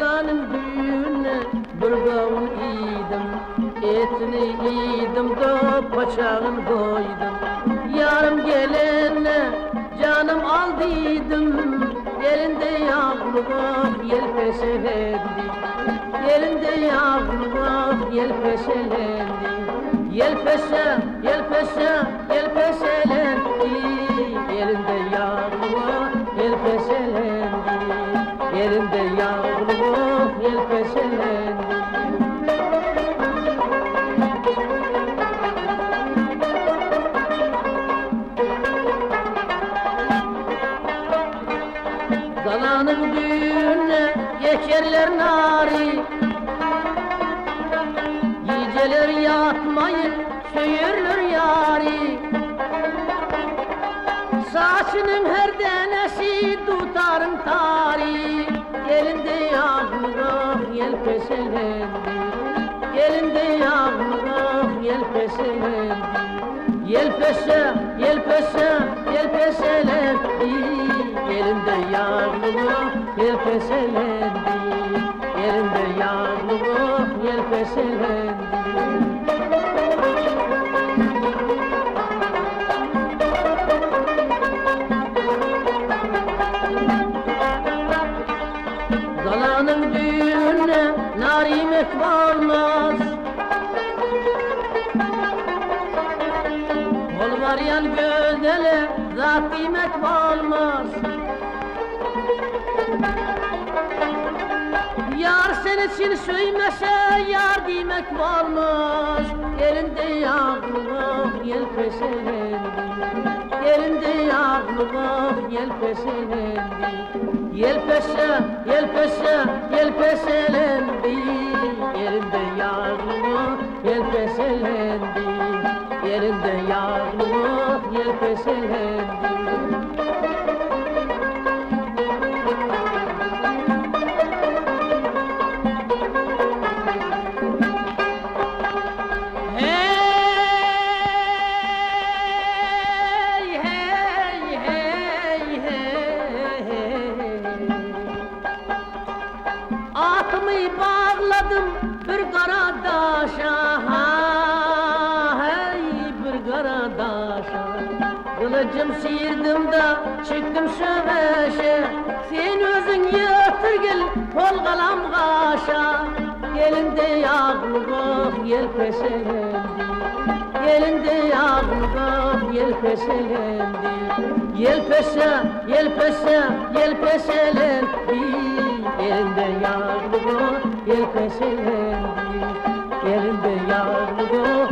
Galanyň düýnüne bir gawun iýdim, Etini iýdim-de, paçagyn goýdum. Ýarym gelende, janym al diýdim, Elinde ýaglyk ýel peşelendi. Elinde ýaglyk ýel peşelendi. Ýel peşe, ýel peşe, ýel peşelendi. Elinde ýaglyk ýel peşelendi. Elinde ýaglyk ýel peşelendi. Galanyň düýnüne geçerler nary, Gijeler ýatmaýyn söýerler ýary. Saçynyň her dänesi dutaryň tary, Elinde ýaglyk ýel peşelendi. Elinde ýaglyk ýel peşelendi. Ýelpeşe, ýelpeşe, ýelpeşelendi, Elinde ýaglyk ýelpeşelendi. Elinde ýaglyk ýelpeşelendi. Galanyň düýbünde nar iýmek bolmaz. Bol barýan gözele zat diýmek bolmaz. Ýar seni çyn söýmese ýar diýmek bolmaz. Elinde ýaglyk ýel peselendi. Elinde ýaglyk ýel peselendi. Ýel pese, ýel pese, ýel peselendi. Elinde ýaglyk ýel peselendi. Elinde ýaglyk ýel peselendi. Hey, hey, hey, hey. Atymy bagladym bir gara daşa, hey, bir gara daşa. Gylyjym syrdym-da, çykdym söweşe. Sen özüň ýetirgil hol galam gaşa. Elinde ýaglyk ýel peşelendi. Elinde ýaglyk ýel peşelendi. Ýel peşe, ýel peşe, ýel peşelendi. Elinde ýaglyk ýel peşelendi. Elinde ýaglyk.